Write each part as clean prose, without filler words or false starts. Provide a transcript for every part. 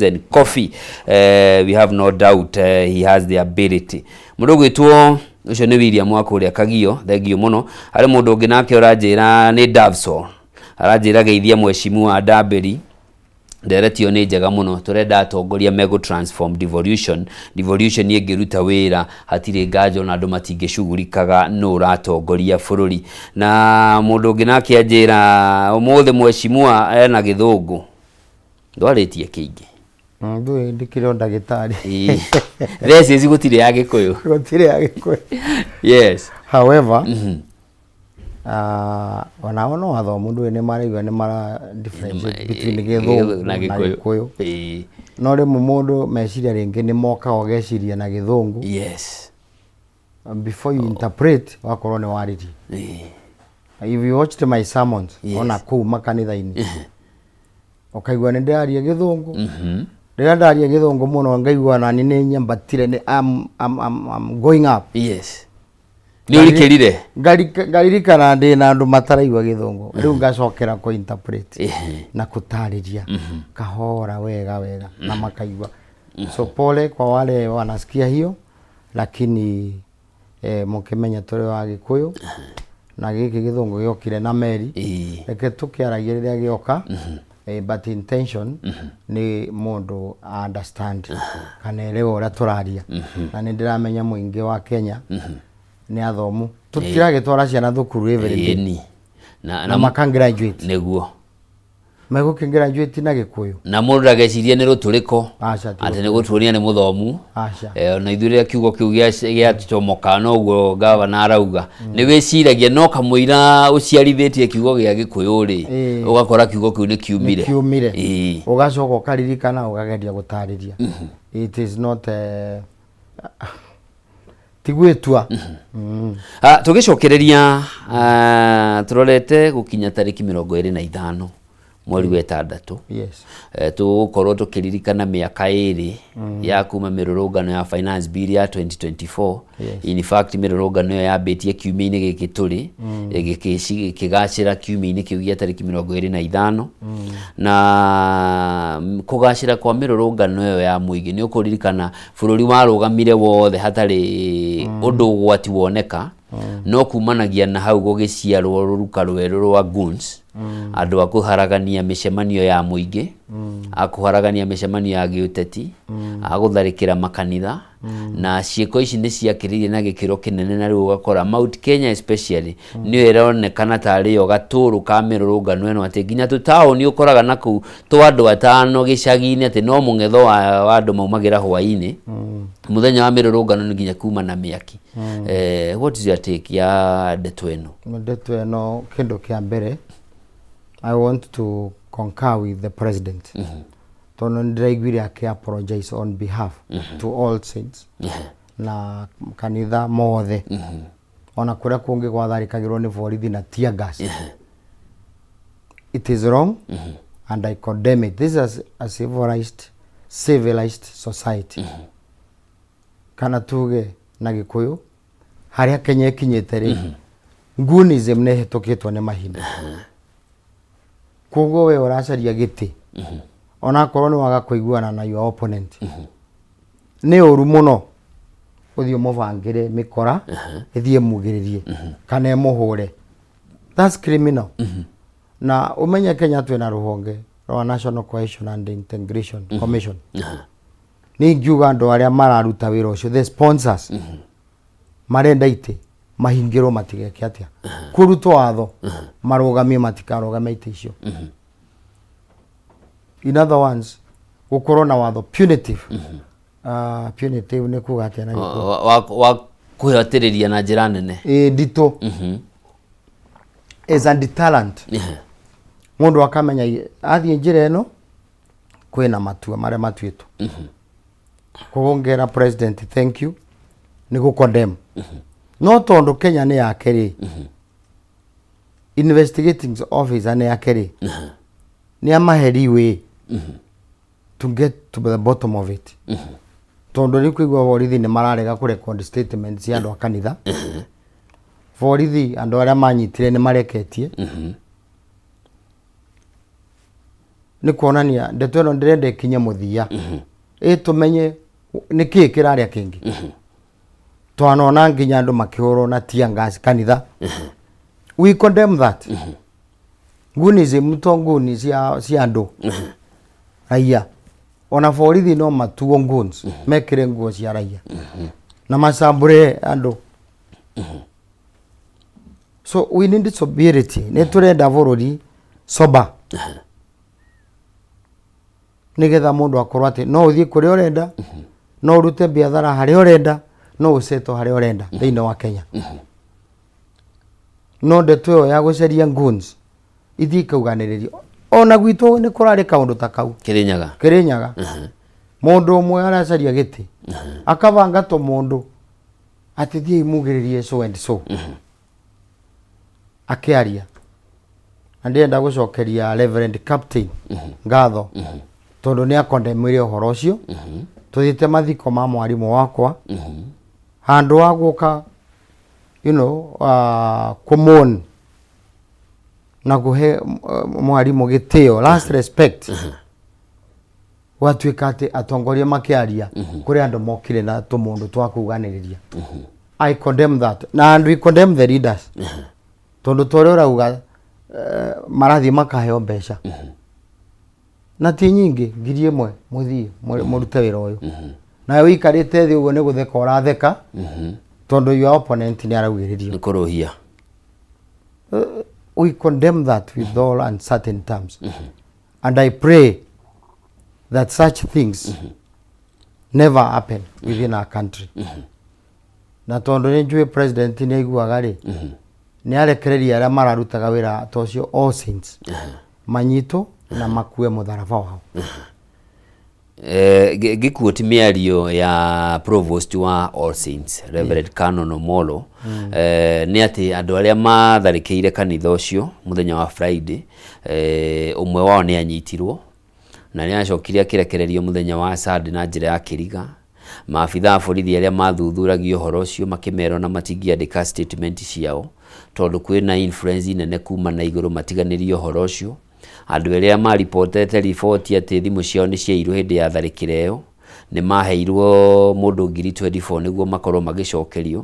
And coffee, we have no doubt he has the ability. Mũndũ ũgwĩtwo ũcio nĩ William wa kũrĩa Kagio, thengiũ mũno. Harĩ mũndũ ũngĩ nake ũranjĩra nĩ Davso, aranjĩra geithia mheshimiwa Ndambĩri, ndereti ĩyo nĩ njega mũno. Tũrenda atongoria megũ transform devolution. Devolution ĩngĩruta wĩra hatirĩ nganja ona andũ matingĩcugurikaga nũ ũratongoria bũrũri. Na mũndũ ũngĩ nake anjĩra ũmũthĩ mheshimiwa ena gĩthũngũ ndwarĩtie kĩingĩ. Ndũĩ ndĩkĩrĩ o ndagĩtarĩ. Ĩĩ. Thesis gũtirĩ ya gĩkũyũ. Gũtirĩ ya gĩkũyũ. However, onao no athomu, ndũĩ nĩ maraigua nĩ mara differentiate between gĩthũngũ na na gĩkũyũ. No rĩmwe mũndũ meciria rĩngĩ nĩ mokaga ũgeciria na gĩthũngũ. Before you interpret wakorwo nĩ warĩrie. If you watched my sermons, ona kũu makanitha-inĩ ũkaigua nĩ ndĩraria gĩthũngũ. Rĩrĩa ndaria gĩthũngũ mũno ngaigua nani nĩ nyambatire, nĩ I'm going up. Yes, nĩ ũrikĩrire. Ngaririkana ndĩ na andũ mataraigua gĩthũngũ, rĩu ngacokera kũ interpret na kũtarĩria kahora wega wega na makaigua. So pole kwa wale wanasikia hiyo, lakini mũkĩmenya tũrĩ wa gĩkũyũ na gĩkĩ gĩthũngũ gĩokire na meri. Reke tũkĩaragie rĩrĩa gĩoka, but intention nĩ mũndũ understand kana elewe ũrĩa tũraria. Na nĩ ndĩramenya mũingĩ wa Kenya nĩ athomu, tũtiragĩtwara ciana thukuru every day Ĩni. na maka graduate. Megũkĩ graduate na gĩkũyũ. Na mũndũ ndagecirie nĩ rũtũrĩko. Aca, ti. Atĩ nĩ gũtuonia nĩ mũthomu. Aca. Ona ithuĩ rĩrĩa kiugo kĩu gĩacomoka noguo gavana arauga, nĩ wĩciragia no kamũira ũciarithĩtie kiugo gĩa gĩkũyũ rĩ, ũgakora kiugo kĩu nĩ kiumire. Kiumire. Ũgacoka ũkaririkana ũkageria gũtarĩria. It is not, ti gwĩtua. Ah, tũgĩcokereria, tũrorete gũkinya tarĩki 25 mweri wa ĩtandatũ. Tũgũkorwo tũkĩririkana mĩaka 2 ya kuma mĩrũrũngano ya finance bill ya 2024. In fact, mĩrũrũngano ĩyo yambĩtie kiumia-inĩ gĩkĩ tũrĩ, ĩgĩkĩgacĩra kiumia-inĩ kĩu gĩa tarĩki 25. Na kũgacĩra kwa mĩrũrũngano ĩyo ya mũingĩ, nĩ ũkũririkana bũrũri warũgamire wothe hatarĩ ũndũ ũgwati woneka, no kumanagia na hau gũgĩciarwo rũruka rwerũ rwa goons, andũ a kũharagania mĩcemanio ya mũingĩ, a kũharagania mĩcemanio ya gĩũteti, a gũtharĩkĩra makanitha. Na ciĩko ici nĩ ciakĩrĩire na gĩkĩro kĩnene, na rĩu ũgakora Mount Kenya especially nĩyo ĩronekana tarĩ yo gatũrũ ka mĩrũrũngano ĩno, atĩ nginya tũtaũni ũkoraga na kũu twa andũ atano gĩcagi-inĩ atĩ no mũng'etho wa andũ maumagĩra hwaĩ-inĩ mũthenya wa mĩrũrũngano nĩ nginya kuma na mĩaki. What is your take ya ndeto ĩno? Ndeto ĩno, kĩndũ kĩa mbere, I want to concur with the president, tondũ nĩ ndĩraiguire akĩ apologize on behalf to all saints na kanitha mothe, ona kũrĩa kũngĩ gwatharĩkagĩrwo nĩ borithi na tear gas. It is wrong and I condemn it. This is a civilized society, kana tuge na gĩkũyũ harĩa Kenya ĩkinyĩte rĩ, goonism nĩ ĩhĩtũkĩtwo nĩ mahinda. Koguo we ũracaria gĩtĩ, onakorwo nĩ waga kũiguana na your opponent, nĩ ũru mũno ũthiĩ ũmũbangĩre mĩkora ĩthiĩ ĩmugĩrĩrie kana ĩmũhũre. That's criminal. Na ũmenye Kenya twĩna rũhonge rwa National Cohesion and Integration Commission. Nĩ ingiuga andũ arĩa mararuta wĩra ũcio, the sponsors marenda itĩ, mahingĩrwo matigeke atĩa, kũrutwo watho marũgamie matikarũgame itĩ icio. In other words, gũkorwo na watho punitive. Punitive nĩ kuga atĩa na Gĩkũyũ? Wa kũhatĩrĩria na njĩra nene. Ĩ nditũ, as a deterrent. Mũndũ akamenya athiĩ njĩra ĩno kwĩna matua marĩa matuĩtwo. Koguo ngera president thank you nĩ gũ condemn, no tondũ Kenya nĩ yake rĩ, investigating officer nĩ yake rĩ, nĩ amahe leeway to get to the bottom of it, tondũ rĩu kũigua borithi nĩ mararega kũ record statement cia andũ a kanitha. Borithi andũ arĩa manyitire nĩ mareketie. Nĩ kuonania ndeto ĩno ndĩrenda ĩkinye mũthia, ĩ tũmenye nĩ kĩĩ kĩrarĩa kĩngĩ. Twanona nginya andũ makĩhũrwo na tear gas kanitha. We condemn that. Gunism to nguni cia andũ raia, ona borithi no matuo goons, mekĩre nguo cia raia na macambũre andũ. So we need sobriety. Nĩ tũrenda bũrũri sober, nĩgetha mũndũ akorwo atĩ no ũthiĩ kũrĩa ũrenda, no ũrute biathara harĩa ũrenda, no ũcetwo harĩa ũrenda thĩinĩ wa Kenya. No ndeto ĩyo ya gũcaria goons ithiĩ ikauganĩrĩrio, ona gwitũ nĩ kũrarĩ kaũndũ ta kau. Kĩrĩnyaga. Kĩrĩnyaga, mũndũ ũmwe aracaria gĩtĩ, akabanga tũmũndũ atĩ thiĩi mugĩrĩrie so and so akĩaria. Na ndĩrenda gũcokeria Reverend Captain ngatho tondũ nĩ akondemire ũhoro ũcio. Tũthiĩte mathiko ma mwarimũ wakwa, handũ wa gũka kũmourn na kũhe mwarimũ gĩtĩo, last respect, gwatuĩka atĩ atongoria makĩaria kũrĩ andũ mokire na tũmũndũ twa kuganĩrĩria. I condemn that na and we condemn the leaders, tondũ ta ũrĩa ũrauga, marathiĩ makaheo mbeca na ti nyingĩ, 1000, mũthiĩ mũrute wĩra ũyũ. Nawe ũikarĩte thĩ ũguo nĩ gũtheka ũratheka tondũ your opponent nĩ araugĩrĩrio. Nĩ kũrũhia. We condemn that with all uncertain terms and I pray that such things never happen within our country. Na tondũ nĩ njũĩ president nĩ aiguaga rĩ, nĩ arekereria arĩa mararutaga wĩra ta ũcio, All Saints, manyitwo na makue mũtharaba wao. Ngĩquote mĩario ya provost wa All Saints, Reverend Canon Omolo, nĩ atĩ andũ arĩa matharĩkĩire kanitha ũcio mũthenya wa Friday, ũmwe wao nĩ anyitirwo na nĩ acokire akĩrekererio mũthenya wa Sunday na njĩra ya kĩriga. Maabitha a borithi arĩa mathuthuragia ũhoro ũcio makĩmerwo na matingĩandĩka statement ciao tondũ kwĩna influence nene kuma na igũrũ, matiganĩrie ũhoro ũcio. Andũ arĩa maripotete riboti atĩ thimũ ciao nĩ ciairwo hĩndĩ ya tharĩkĩra ĩyo nĩ maheirwo mũndũ 24,000 nĩguo makorwo magĩcokerio.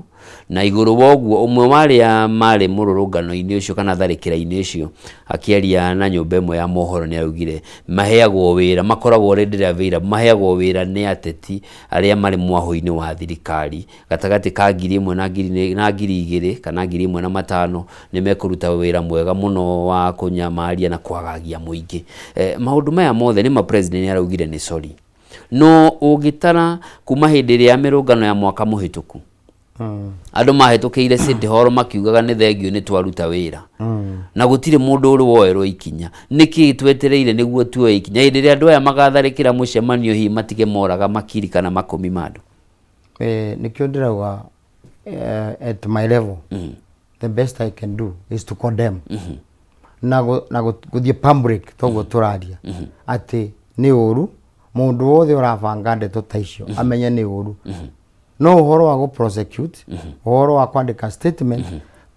Na igũrũ wa ũguo, ũmwe wa arĩa marĩ mũrũrũngano-inĩ ũcio kana tharĩkĩra-inĩ ũcio akĩaria na nyũmba ĩmwe ya mohoro nĩ araugire maheagwo wĩra, makoragwo already available, maheagwo wĩra nĩ ateti arĩa marĩ mwahũ-inĩ wa thirikari gatagatĩ ka 1000 na ngiri na 2000 kana 1500, nĩ mekũruta wĩra mwega mũno wa kũnyamaria na kwagagia mũingĩ. Maũndũ maya mothe nĩ ma president nĩ araugire nĩ sorry, no ũngĩtara kuma hĩndĩ ĩrĩa ya mĩrũngano ya mwaka mũhĩtũku, andũ mahĩtũkĩire City Hall makiugaga nĩ thengiũ nĩ twaruta wĩra na gũtirĩ mũndũ ũrĩ woerwo ikinya. Nĩkĩ twetereire nĩguo tuoe ikinya hĩndĩ ĩrĩa andũ aya magatharĩkĩra mũcemanio, hihi matige moraga makiri kana makũmi ma andũ? Nĩkĩo ndĩrauga, at my level, the best I can do is to condemn na gũthiĩ public toguo tũraria atĩ nĩ ũru. Mũndũ wothe ũrabanga ndeto ta icio amenye nĩ ũru. No ũhoro wa gũ prosecute, ũhoro wa kwandĩka statement,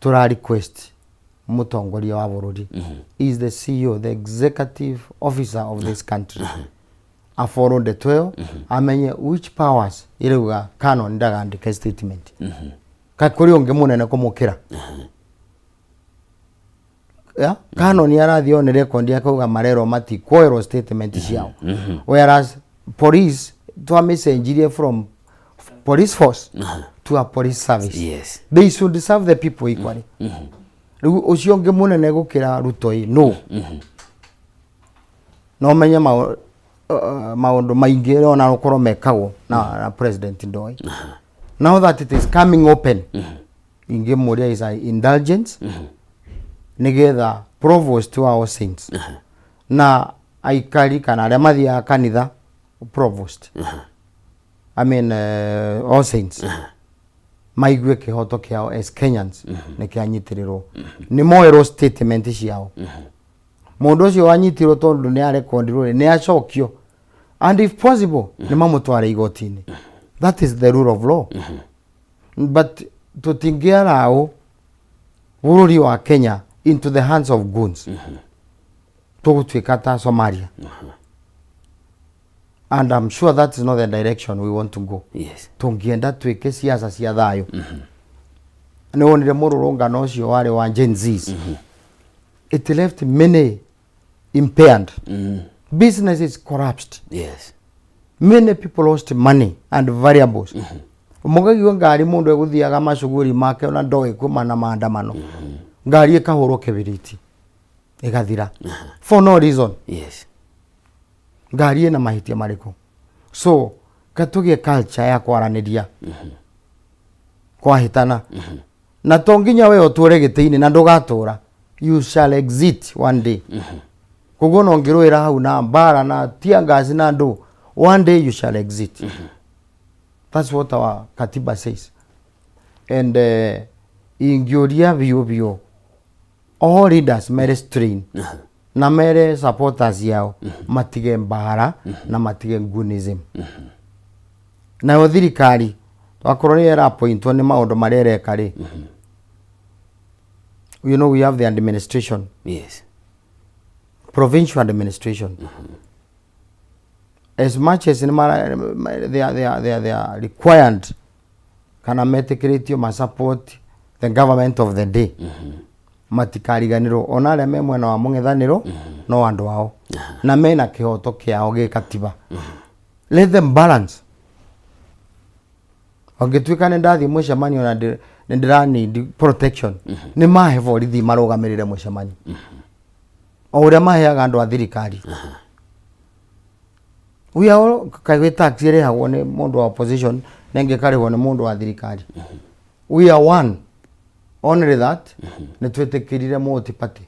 tũra request mũtongoria wa bũrũri, is the CEO, the executive officer of this country, afollow ndeto ĩyo, amenye which powers irauga Canon ndagandĩke statement. Ka kũrĩ ũngĩ mũnene kũmũkĩra ya Canon arathiĩ one record akauga marerwo matikuoerwo statement ciao, whereas police twamĩcenjirie from police force to a police service. They should serve the people equally. Rĩu ũcio ũngĩ mũnene gũkĩra Ruto ĩ no no menye maũndũ maingĩ ona gũkorwo mekagwo na president ndoĩ. Now that it is coming open, ingĩmũria is a indulgence nĩgetha provost wa All Saints na aikari kana arĩa mathiaga kanitha provost, I mean, All Saints, maigue kĩhoto kĩao as Kenyans nĩ kĩanyitĩrĩrwo, nĩ moerwo statement ciao. Mũndũ ũcio wanyitirwo tondũ nĩ arekondirwo rĩ, nĩ acokio and if possible nĩ mamũtware igoti-inĩ. That is the rule of law, but tũtingĩallow bũrũri wa Kenya into the hands of goons. Tũgũtuĩka ta Somalia, and I'm sure that is not the direction we want to go. Tũngĩenda twĩke siasa cia thayũ. Nĩ wonire mũrũrũngano ũcio warĩ wa Gen Zs? It left many impaired, businesses collapsed, many people lost money and variables. Mũkaigua ngari, mũndũ egũthiaga macuguri make ona ndoĩ kuma na maandamano, ngari ĩkahũrwo kĩbiriti ĩgathira for no reason. Ngari ĩna mahĩtia marĩkũ? So katũgĩe culture ya kwaranĩria kwahĩtana, na to nginya we ũtũre gĩtĩ-inĩ na ndũgatũra. You shall exit one day. Koguo no ngĩrũĩra hau na mbara na tear gas na ndũ, one day you shall exit. That's what our katiba says. And ingĩũria biũ biũ all leaders mere strain na mere supporters yao matige mbara na matige goonism. Nayo thirikari, akorwo nĩ ĩrapointwo nĩ maũndũ marĩa ĩreka rĩ, we have the administration, provincial administration. As much as nĩ they are required kana metĩkĩrĩtio ma support the government of the day, matikariganĩrwo ona arĩa me mwena wa mũng'ethanĩro no andũ ao na mena kĩhoto kĩao gĩ katiba. Let them balance. Angĩtuĩka nĩ ndathiĩ mũcemanio na nĩ ndĩra need protection, nĩ mahe borithi marũgamĩrĩre mũcemanio o ũrĩa maheaga andũ a thirikari. We are all, kaĩ tax ĩrĩhagwo nĩ mũndũ wa opposition na ĩngĩ ĩkarĩhwo nĩ mũndũ wa thirikari? We are one. Only that nĩ twĩtĩkĩrire multi party.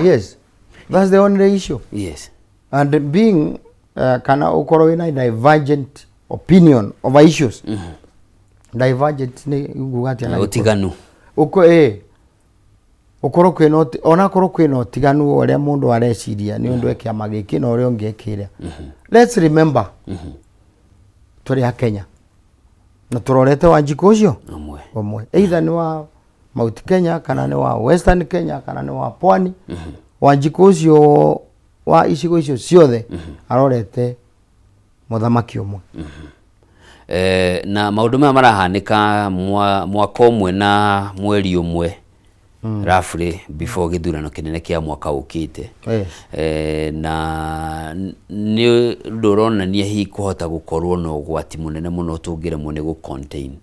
Yes, that's the only issue. And being kana ũkorwo wĩna divergent opinion over issues. Divergent nĩ nguga atĩa na Gĩkũyũ? Ũtiganu. Uko ũkorwo kwĩna onakorwo kwĩna ũtiganu wa ũrĩa mũndũ areciria nĩ ũndũ e kĩama gĩkĩ na ũrĩa ũngĩ ekĩrĩa, let's remember tũrĩ a Kenya na tũrorete Wanjikũ ũcio ũmwe. Ũmwe, either nĩ wa Mount Kenya kana nĩ wa Western Kenya kana nĩ wa Pwani, Wanjikũ ũcio wa icigo icio ciothe arorete mũthamaki ũmwe. Na maũndũ maya marahanĩka mwaka ũmwe na mweri ũmwe roughly before gĩthurano kĩnene kĩa mwaka ũkĩte. Na nĩ ũndũ ũronania hihi kũhota gũkorwo na ũgwati mũnene mũno tũngĩremwo nĩ gũ contain.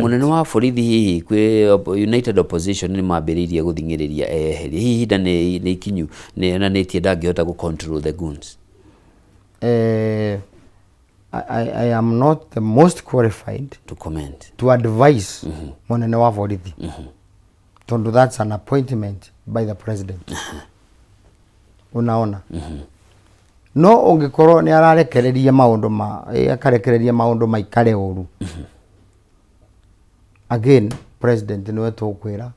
Mũnene wa borithi, hihi kwĩ United Opposition nĩ mambĩrĩirie gũthing'ĩrĩria eyeherie. Hihi ihinda nĩ ikinyu nĩ onanĩtie ndangĩhota gũ control the goons? I am not the most qualified to comment, to advise mũnene wa borithi, tondũ that's an appointment by the president. Unaona, no ũngĩkorwo nĩ ararekereria maũndũ ma akarekereria maũndũ maikare ũru, again president nĩwe tũkwĩra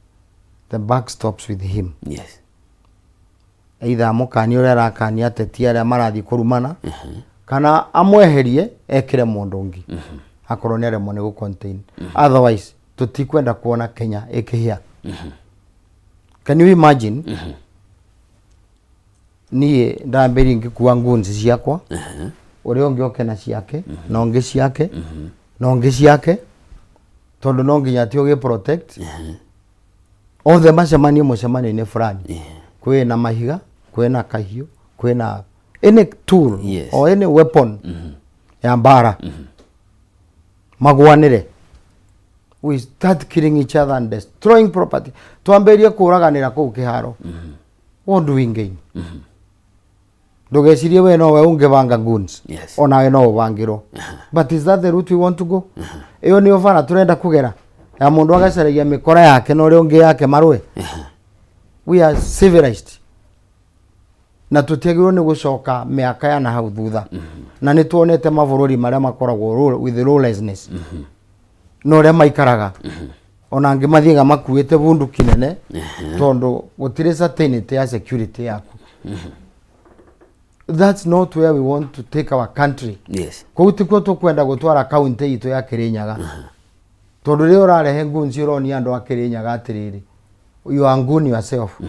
the buck stops with him. Either amũkanie ũrĩa arakania ateti arĩa marathiĩ kũrumana, kana amweherie ekĩre mũndũ ũngĩ akorwo nĩ aremwo nĩ gũ contain. Otherwise tũtikwenda kuona Kenya ĩkĩhĩa. Can you imagine niĩ ndambĩrĩria ngĩkua ngunzi ciakwa, ũrĩa ũngĩ oke na ciake, na ũngĩ ciake, na ũngĩ ciake, tondũ no nginya ti ũgĩ protect othe macemanie mũcemanio-inĩ fulani, kwĩna mahiga, kwĩna kahiũ, kwĩna any tool or any weapon ya mbara, magwanĩre, we start killing each other and destroying property, twambĩrĩrie kũraganĩra kũu kĩharo, what do we gain? Ndũgecirie we nowe ũngĩbanga goons. Onawe no ũbangĩrwo, but is that the route we want to go? Ĩyo nĩyo bara tũrenda kũgera ya mũndũ agacaragia mĩkora yake na ũrĩa ũngĩ yake marũe? We are civilized na tũtiagĩrĩirwo nĩ gũcoka mĩaka ya na hau thutha, na nĩ tuonete mabũrũri marĩa makoragwo with lawlessness na ũrĩa maikaraga, ona angĩ mathiaga makuĩte bunduki nene tondũ gũtirĩ certainty ya security yaku. That's not where we want to take our country. Kũu tikuo tũkwenda gũtwara kaunti itũ ya Kĩrĩnyaga, tondũ rĩrĩa ũrarehe ngunci ũronia andũ a Kĩrĩnyaga atĩrĩrĩ, you are goon yourself.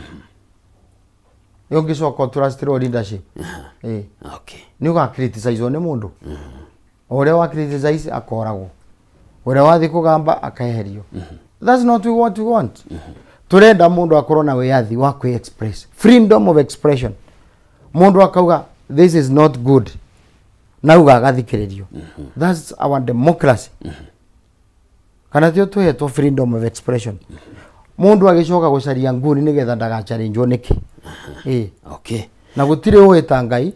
Ũngĩcoka ũtrustĩrwo leadership. Ĩĩ. Okay. Nĩ ũga criticize nĩ mũndũ. O ũrĩa wa criticize akoragwo. Ũrĩa wathiĩ kũgamba akeherio. That's not what we want. Tũrenda mũndũ akorwo na wĩyathi wa kwĩ express. Freedom of expression. Mũndũ akauga this is not good. Na uga agathikĩrĩrio. That's our democracy. Kana tio tũhetwo freedom of expression. Mũndũ agĩcoka gũcaria nguni nĩgetha ndagachallengewo nĩkĩ. Ĩĩ. Okay. Na gũtirĩ ũĩ ta Ngai.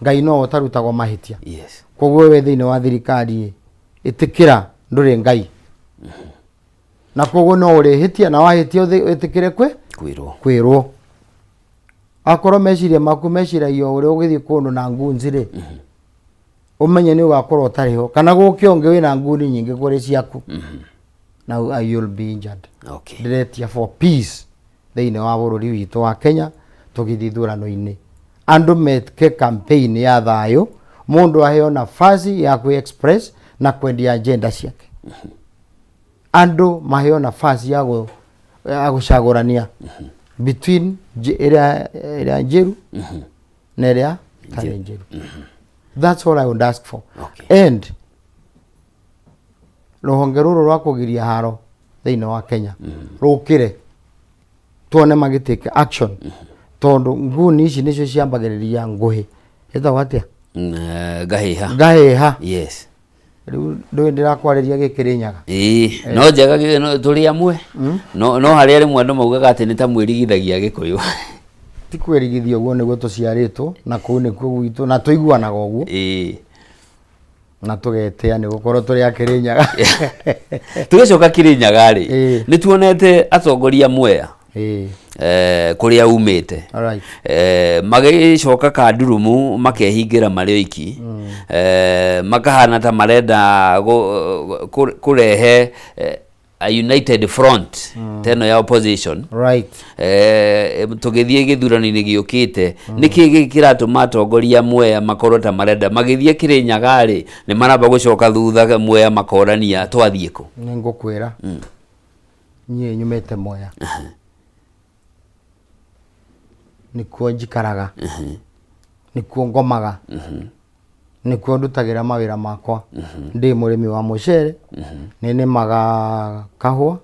Ngai no ũtarutagwo mahĩtia. Yes. Koguo we thĩinĩ wa thirikari ĩ, ĩtĩkĩra ndũrĩ Ngai. Na koguo no ũrĩhĩtia na wahĩtia wĩtĩkĩre kwĩ Kwĩrwo. Kwĩrwo. Akorwo meciria maku meciragia ũrĩa ũgĩthiĩ kũndũ na ngunzi rĩ, ũmenye nĩ ũgakorwo ũtarĩ ho kana gũke ũngĩ wĩna nguni nyingĩ kũrĩ ciaku na you'll be injured. Okay. Ndĩretia for peace thĩinĩ wa bũrũri witũ wa Kenya. Tũgĩthiĩ ithurano-inĩ, andũ meke campaign ya thayũ, mũndũ aheo nafasi ya kwĩ express na kwendia agenda ciake, andũ maheo nafasi ya gũcagũrania between ĩrĩa njĩru na ĩrĩa ĩtarĩ njĩru. That's all I would ask for. And rũhonge rũrũ rwa kũgiria haro thĩinĩ wa Kenya rũkĩre, tuone magĩtake action, tondũ nguni ici nĩcio ciambagĩrĩria ngũhĩ ĩtagwo atĩa? Ngahĩha. Ngahĩha. Yes. Rĩu ndũĩ ndĩrakwarĩria gĩkĩrĩnyaga. Ĩĩ, no njega no tũrĩ amwe, no harĩa rĩmwe andũ maugaga atĩ nĩ ta mwĩrigithagia Gĩkũyũ. Ti kwĩrigithia, ũguo nĩguo tũciarĩtwo na kũu nĩkuo gwitũ na tũiguanaga ũguo na tũgetĩa nĩ gũkorwo tũrĩ a Kĩrĩnyaga. Tũgĩcoka Kĩrĩnyaga rĩ, nĩ tuonete atongoria Mwea, kũrĩa umĩte, magĩcoka kandurumu makehingĩra marĩ oiki, makahana ta marenda kũrehe a united front ta ĩno ya opposition tũgĩthiĩ gĩthurano-inĩ gĩũkĩte. Nĩkĩ gĩkĩ kĩratũma atongoria Mwea makorwo ta marenda magĩthiĩ Kĩrĩnyaga rĩ, nĩ maramba gũcoka thutha Mwea makorania twathiĩ kũ? Nĩ ngũkwĩra, niĩ nyumĩte Mwea, nĩkuo njikaraga, nĩkuo ngomaga, nĩkuo ndutagĩra mawĩra makwa. Ndĩ mũrĩmi wa mũcere, nĩ nĩmaga kahũa,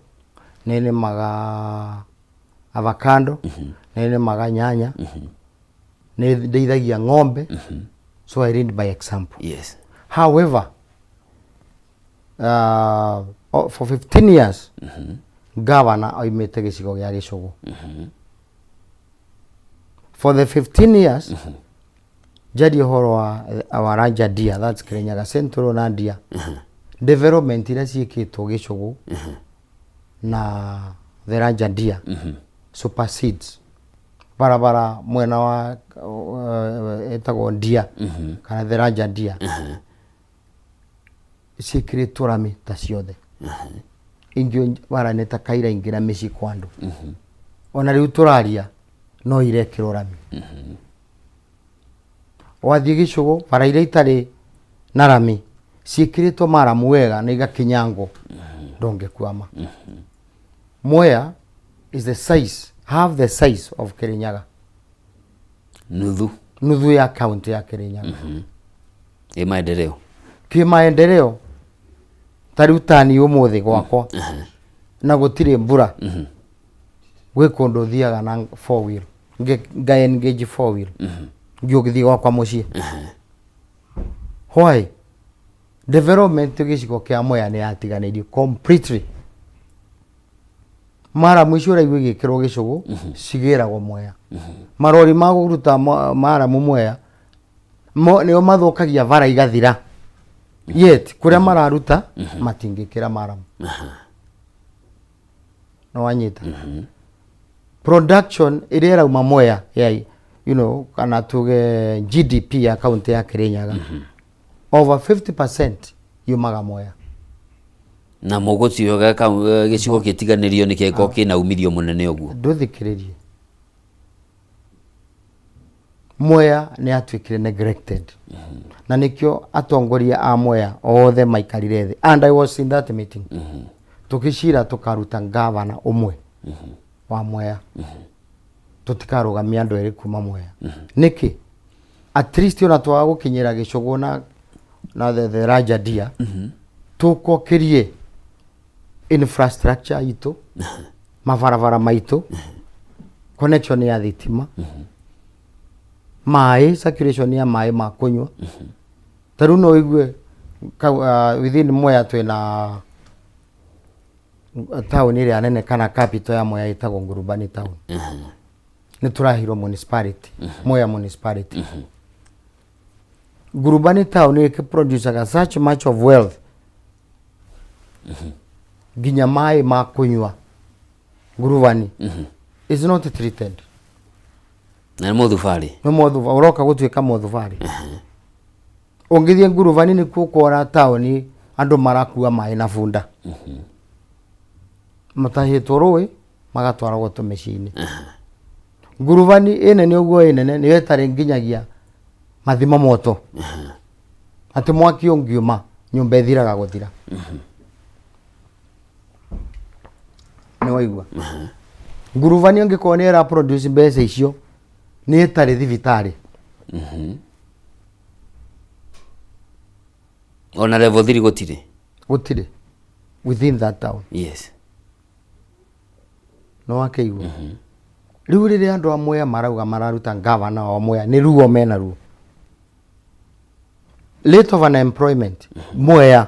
nĩ nĩmaga avocado, nĩ nĩmaga nyanya, nĩ ndeithagia ng'ombe, so I lead by example. However, for 15 years governor oimĩte gĩcigo gĩa Gĩcũgũ. For the 15 years, njarie ũhoro wa Waranja Ndia, that's Kirinyaga Central na Ndia, development iria ciĩkĩtwo Gĩcũgũ na Theranja Ndia supersedes barabara mwena wa ĩtagwo Ndia kana Theranja Ndia ciĩkĩrĩtwo rami ta ciothe. Ingĩ bara nĩ ta kaira ingĩra mĩciĩ kwa andũ, ona rĩu tũraria no irekĩrwo rami. Wathiĩ Gĩcũgũ, bara iria itarĩ na rami ciĩkĩrĩtwo maramu wega na igakinyangwo, ndũngĩkwama. Mwea is the size, half the size of Kirinyaga. Nuthu. Nuthu ya county ya Kirinyaga. Ĩ maendeleo? Kimaendeleo, ta rĩu tani ũmũthĩ gwakwa na gũtirĩ mbura, gwĩ kũndũ thiaga na four wheel, nga engage four wheel ngĩũgĩthiĩ gwakwa mũciĩ. Why? Development gĩcigo kĩa Mwea nĩ yatiganĩirio completely. Maramu icio ũraigua igĩkĩrwo Gĩcũgũ cigĩragwo Mwea. Marori ma kũruta maramu Mwea nĩo mathũkagia bara igathira, yet kũrĩa mararuta matingĩkĩra maramu. No wanyita production ĩrĩa ĩrauma Mwea ya kana tuge GDP ya kaunti ya Kirinyaga, over 50% yumaga Mwea. Na mũgũtiga gĩcigo gĩtiganĩrio nĩ kĩngĩkorwo kĩna umithio mũnene ũguo? Ndũthikĩrĩrie, Mwea nĩ yatuĩkire neglected na nĩkĩo atongoria a Mwea othe maikarire thĩ, and I was in that meeting, tũgĩcira tũkaruta gavana ũmwe wa Mwea. Tũtikarũgamia andũ erĩ kuma Mwea. Nĩkĩ? At least ona twaga gũkinyĩra gĩcũgũ na the Raja Dia, tũkokĩrie infrastructure itũ, mabarabara maitũ, connection ya thitima, maĩ, circulation ya maĩ ma kũnyua. Ta rĩu no ũigue within Mwea twĩna taũni ĩrĩa nene kana capital ya Mwea ĩtagwo Ngurubani town. Nĩ tũraheirwo municipality, Mwea municipality. Ngurubani town ĩkĩproducaga such much of wealth, nginya maĩ ma kũnyua Ngurubani is not treated. Na nĩ mũthubarĩ. Nĩ mũthuba ũroka gũtuĩka mũthubarĩ. Ũngĩthiĩ Ngurubani nĩkuo ũkora taũni andũ marakua maĩ na bunda, matahĩtwo rũĩ magatwaragwo tũmĩciĩ-inĩ. Ngurubani ĩnene ũguo ĩnene nĩyo ĩtarĩ nginyagia mathima moto, atĩ mwaki ũngiuma nyũmba ĩthiraga gũthira. Nĩ waigua? Ngurubani angĩkorwo nĩ ĩra produce mbeca icio, nĩ ĩtarĩ thibitarĩ. Ona level 3 gũtirĩ. Gũtirĩ within that town. Nĩ wakĩigua? Rĩu rĩrĩa andũ a Mwea marauga mararuta ngavana wa Mwea, nĩ ruo mena ruo. Rate of unemployment Mwea,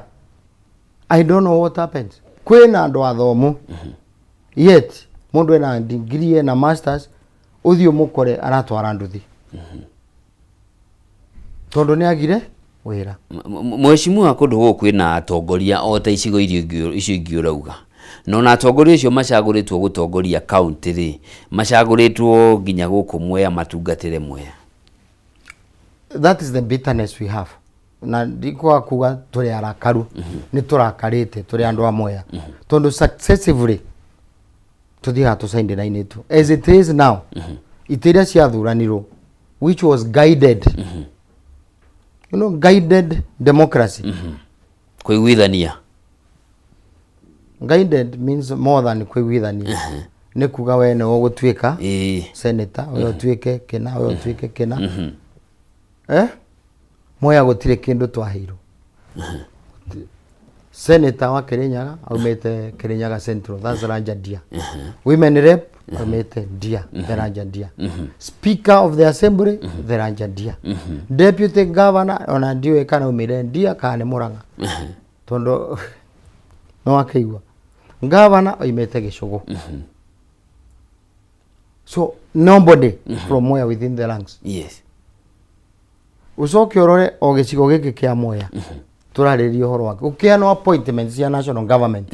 I don't know what happens. Kwĩna andũ athomu, yet mũndũ ena degree, ena masters, ũthiĩ ũmũkore aratwara nduthi tondũ nĩ agire wĩra. Mheshimiwa, kũndũ gũkũ kwĩna atongoria o ta icigo iria icio ingĩ ũrauga, na ona atongoria acio macagũrĩtwo gũtongoria kaunti rĩ, macagũrĩtwo nginya gũkũ Mwea matungatĩre Mwea. That is the bitterness we have, na ndikwaga kuga tũrĩ arakaru. Nĩ tũrakarĩte tũrĩ andũ a Mwea tondũ successively tũthiaga tũcaindĩrainĩtwo. As it is now, itĩ iria ciathuranirwo, which was guided, guided democracy. Kũiguithania. Guided means more than kũiguithania. Nĩ kuga we nĩwe ũgũtuĩka senator, we ũtuĩke kĩna, we ũtuĩke kĩna. Mwea gũtirĩ kĩndũ twaheirwo. Senator wa Kirinyaga aumĩte Kirinyaga Central, that's Ranja Ndia. Women rep aumĩte Ndia, the Ranja Ndia. Speaker of the assembly, the Ranja Ndia. Deputy governor ona ndiũĩ kana aumĩre Ndia kana nĩ Murang'a, tondũ nĩ wakĩigua governor oimĩte Gĩcũgũ. So nobody from Mwea within the ranks. Ucoke ũrore o gĩcigo gĩkĩ kĩa Mwea tũrarĩrĩria ũhoro wake, ũkĩheanwo appointment cia national government,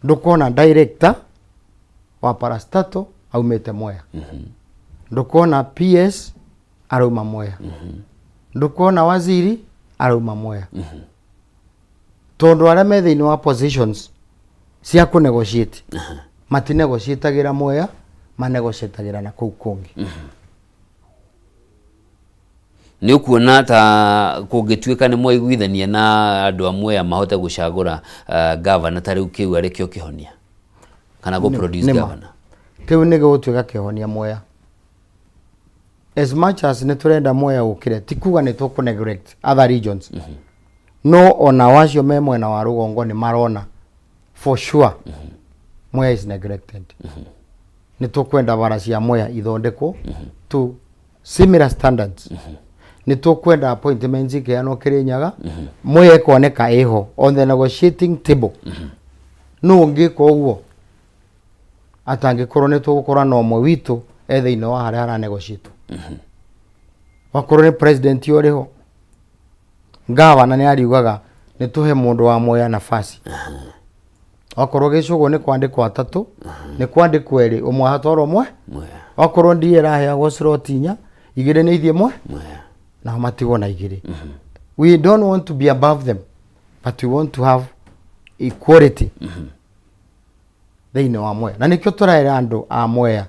ndũkona director wa parastatal aumĩte Mwea, ndũkona PS arauma Mwea, ndũkona waziri arauma Mwea, tondũ arĩa me thĩinĩ wa positions cia kũ negotiate matinegotiatagĩra Mwea, manegotiatagĩra na kũu kũngĩ. Nĩ ũkuona ta kũngĩtuĩka nĩ mwaiguithania na andũ a Mwea mahote gũcagũra governor ta rĩu, kĩu arĩ kĩo kĩhonia kana gũ produce Nĩma. governor? Kĩu nĩ gĩgũtuĩka kĩhonia Mwea. As much as nĩ tũrenda Mwea ũkĩre, ti kuga nĩ tũkũ neglect other regions, no ona wacio me mwena wa rũgongo nĩ marona for sure Mwea is neglected. Nĩ tũkwenda bara cia Mwea ithondekwo to similar standards. Nĩ tũkwenda appointments ikeanwo Kĩrĩnyaga, Mwea ĩkoneka ĩho on the negotiating table. Nũ ũngĩka ũguo atangĩkorwo nĩ tũgũkorwo na ũmwe witũ e thĩinĩ wa harĩa haranegotiatwo? Wakorwo nĩ president ũrĩ ho, gavana nĩ ariugaga nĩ tũhe mũndũ wa Mwea nafasi. Wakorwo Gĩcũgũ nĩ kwandĩkwo atatũ, nĩ kwandĩkwo erĩ, ũmwe hatwarwo ũmwe. Mwea. Wakorwo ndiĩ ĩraheagwo slot inya, igĩrĩ nĩ ithiĩ mwe Mwea. Nao matigwo na igĩrĩ. We don't want to be above them, but we want to have equality thĩinĩ wa Mwea, na nĩkĩo tũraĩra andũ a Mwea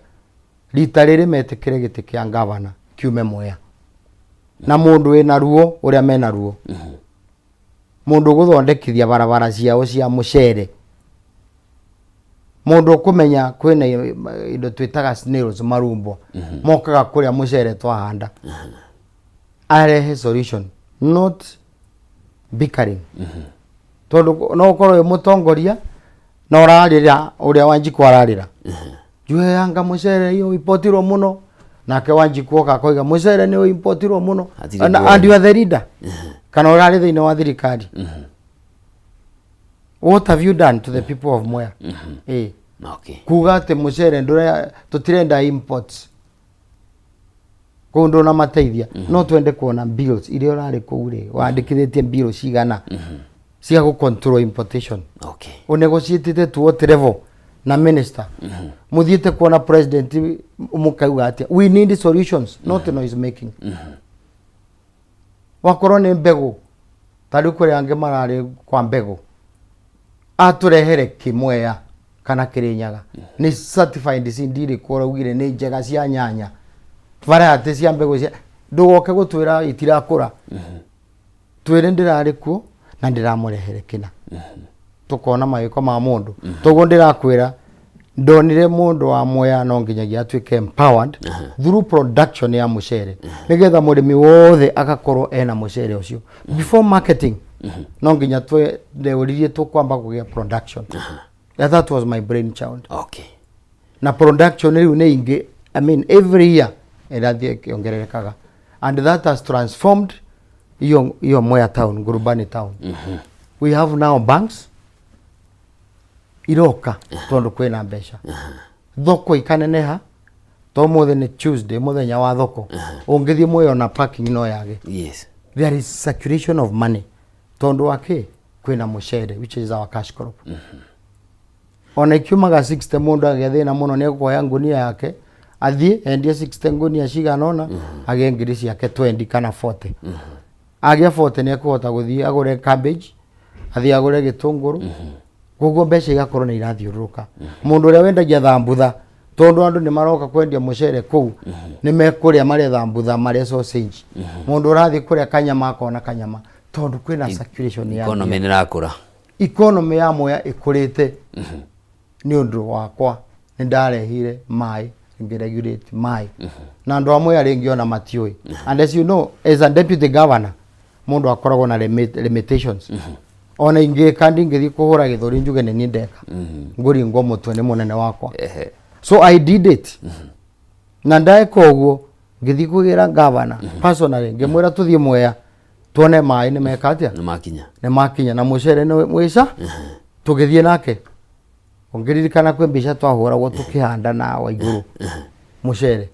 rita rĩrĩ metĩkĩre gĩtĩ kĩa ngavana kiume Mwea na mũndũ wĩna ruo ũrĩa mena ruo, mũndũ ũgũthondekithia barabara ciao cia mũcere. Mũndũ ũkũmenya kwĩna indo twĩtaga snails, marumbo mokaga kũrĩa mũcere twahanda, arehe solution, not bickering, tondũ no ũkorwo wĩ mũtongoria na ũrarĩra ũrĩa Wanjikũ ararĩra, njue anga mũcere iyo importirwo mũno, nake Wanjikũ oka akoiga mũcere nĩ importirwo mũno. Hatirĩ And, ngũrani. And you are the leader kana ũrarĩ thĩinĩ wa thirikari. What have you done to the people of Mwea? Eh, kuga atĩ mũcere ndũra tũtirenda imports kũu ndũnamateithia. No twende kuona bills iria ũrarĩ kũu rĩ, wandĩkithĩtie bill cigana cia gũ control importation? Ũnegotiatĩte to what level na minister? Mũthiĩte kuona president mũkauga atĩa? We need solutions, not noise making. Wakorwo nĩ mbegũ, ta rĩu kũrĩ angĩ mararĩ kwa mbegũ, atũrehere kĩmweya kana Kĩrĩnyaga nĩ certified seed irĩkũ ũraugire nĩ njega cia nyanya, variety cia mbegũ cia, ndũgoke gũtwĩra itirakũra, twĩre ndĩrarĩ kuo na ndĩramũrehere kĩna, tũkona mawĩko ma mũndũ. Toguo ndĩrakwĩra, ndonire mũndũ wa Mwea no nginyagia atuĩke empowered through production ya mũcere, nĩgetha mũrĩmi wothe agakorwo ena mũcere ũcio. Before marketing, no nginya ndeũririe tũkwamba kũgĩa production. Yeah, that was my brain child. Na production rĩu nĩ ingĩ, I mean, every year ĩrathiĩ ĩkĩongererekaga, and that has transformed iyo Mwea town, Ngurubani town. We have now banks iroka tondu kwĩna mbeca, thoko ikaneneha. To mũthĩ nĩ Tuesday, mũthenya wa thoko, ũngĩthiĩ Mwea ona parking no yage. There is circulation of money tondu wa kĩ? Kwĩna mũcere, which is our cash crop. Ona ikiumaga 60, mũndũ agĩa thĩna mũno nĩ ekuoya ngunia yake athiĩ endie 60 ngunia cigana ũna, agĩe ngiri ciake 20 kana 40. Agĩa 40, nĩ ekũhota gũthiĩ agũre cabbage, athiĩ agũre gĩtũngũrũ. Koguo mbeca igakorwo nĩ irathiũrũrũka. Mũndũ ũrĩa wendagia thambutha, tondũ andũ nĩ maroka kwendia mũcere kũu, nĩ mekũrĩa marĩa thambutha, marĩa sausage. Mũndũ ũrathiĩ kũrĩa kanyama akona kanyama, tondũ kwĩna circulation ya Economy nĩ ĩrakũra. Economy ya Mwea ĩkũrĩte nĩ ũndũ wakwa. Nĩ ndarehire maĩ, ngĩregulate maĩ, na andũ a Mwea rĩngĩ ona matiũĩ. And as you know, as a deputy governor, mũndũ akoragwo na limitations. Ona ingĩka, ndingĩthiĩ kũhũra gĩthũri njuge nĩ niĩ ndeka, ngũringwo mũtwe nĩ mũnene wakwa. So I did it, na ndeka ũguo, ngĩthiĩ kũgĩra governor personally, ngĩmwĩra tũthiĩ Mwea tuone maĩ nĩ meka atĩa. Nĩ makinya. Nĩ makinya na mũcere nĩ mwĩca. Tũgĩthiĩ nake, ũngĩririkana kwĩ mbica twahũragwo tũkĩhanda na wa igũrũ mũcere,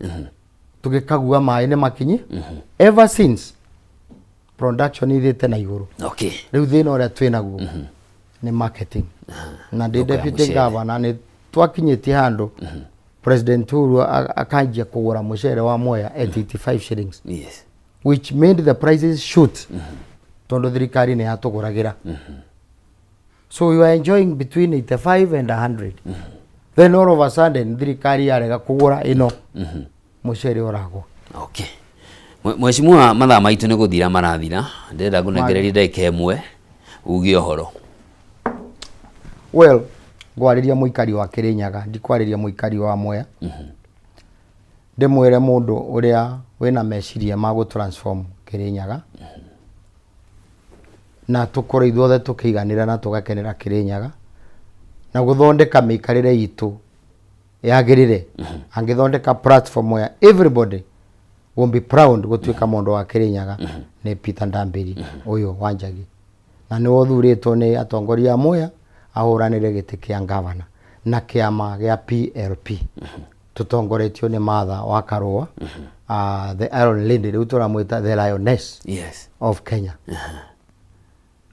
tũgĩkagua maĩ nĩ makinyi. Ever since, production ithiĩte na igũrũ. Rĩu thĩna ũrĩa twĩ naguo nĩ marketing, na ndĩ Thoko ya deputy mũcere. governor, nĩ twakinyĩtie handũ President Uhuru akanjia kũgũra mũcere wa Mwea at 85 shillings, which made the prices shoot, tondũ thirikari nĩ yatũgũragĩra. So we were enjoying between 85 and 100. Then all of a sudden thirikari yarega kũgũra ĩno, mũcere ũragwa. Okay. Mheshimiwa, mathaa maitũ nĩ gũthira marathira. Ndĩrenda ngũnengererie ndagĩka 1 uge ũhoro. Well, ngwarĩria mũikari wa Kĩrĩnyaga, ndikwarĩria mũikari wa Mwea. Ndĩmwĩre mũndũ ũrĩa wĩna meciria ma gũ transform Kĩrĩnyaga na tũkorwo ithuothe tũkĩiganĩra na tũgakenera Kĩrĩnyaga na gũthondeka mĩikarĩre itũ yagĩrĩre, angĩthondeka platform ya everybody will be proud gũtuĩka mũndũ wa Kĩrĩnyaga, nĩ Peter Ndambĩri ũyũ wa Njagi, na nĩwe ũthurĩtwo nĩ atongoria a Mwea ahũranĩre gĩtĩ kĩa ngavana na kĩama gĩa PLP, tũtongoretio nĩ Martha wa Karũa, the Iron Lady, rĩu tũramwĩta the Lioness of Kenya.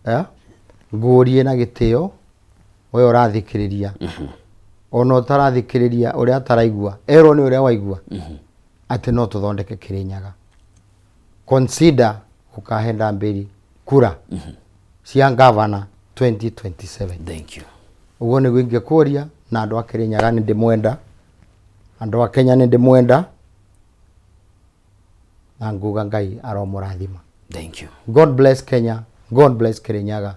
Yeah? Ngũrie na gĩtĩo, we ũrathikĩrĩria, ona ũtarathikĩrĩria, ũrĩa ataraigua erwo nĩ ũrĩa waigua atĩ no tũthondeke Kĩrĩnyaga, consider ũkahe Ndambĩri kura cia ngavana 2027. Thank you. Ũguo nĩguo ingĩkũria. Na andũ a Kĩrĩnyaga nĩ ndĩmwenda, andũ a Kenya nĩ ndĩmwenda, na nguga Ngai aromũrathima. Thank you. God bless Kenya, God bless Kĩrĩnyaga.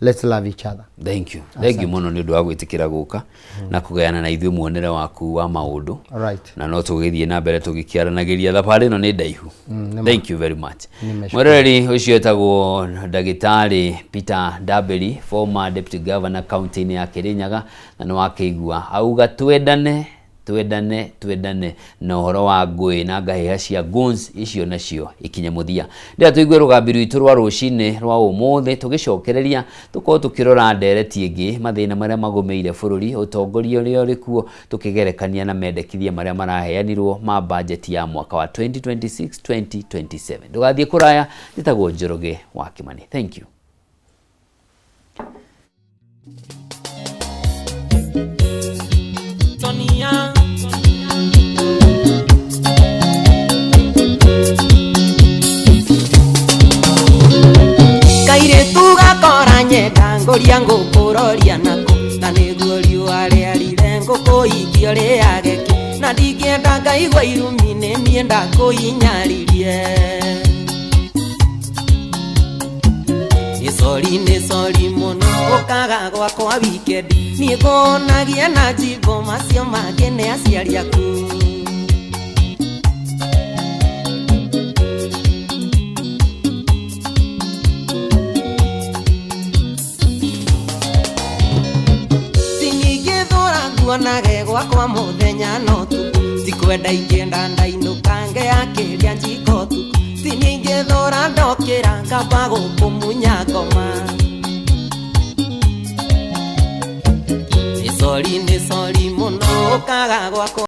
Let's love each other. Thank you, thank you mũno nĩ ũndũ wa gwĩtĩkĩra gũka na kũgayana na ithuĩ muonere waku wa maũndũ. Right. Na no tũgĩthiĩ na mbere tũgĩkĩaranagĩria, thabarĩ ĩno nĩ ndaihu. Thank you very much. Nimeshukuru. Mwĩroreri ũcio etagwo ndagĩtarĩ Peter Ndambĩri, former deputy governor county-inĩ ya Kĩrĩnyaga, na nĩ wakĩigua auga twendane, twendane, twendane, na ũhoro wa ngũĩ na ngahĩha cia guns icio nacio ikinye mũthia. Ndĩra tũigue rũgambi rwitũ rwa rũcinĩ rwa ũmũthĩ, tũgĩcokereria tũkorwo tũkĩrora ndereti ĩngĩ, mathĩna marĩa magũmĩire bũrũri, ũtongoria ũrĩa ũrĩ kuo, tũkĩgerekania na mendekithia marĩa maraheanirwo ma bajeti ya mwaka wa 2026 2027. Ndũgathiĩ kũraya, njĩtagwo Njoroge wa Kĩmani. Thank you. Tonia. Kairĩtu gakora nyenda ngũria ngũkũroria nako, na nĩguo riũa rĩarire ngũkũ ikio rĩage kĩ, na ndingĩenda ngaigua irumi nĩ niĩ ndakũinyaririe. Nĩ sori, nĩ sori mũno ũkaga gwakwa weekend, niĩ ngũnagia na njimbo macio mangĩ nĩ aciari aku. Tiningĩthũra nguonage gwakwa mũthenya no tukũ, tikwenda ingĩenda ndainũka ngeyakĩria njiko tukũ, tiningĩthũra ndokĩra ngamba gũkũmunya ngoma. Nĩ sori, nĩ sori mũno ũkaga gwakwa.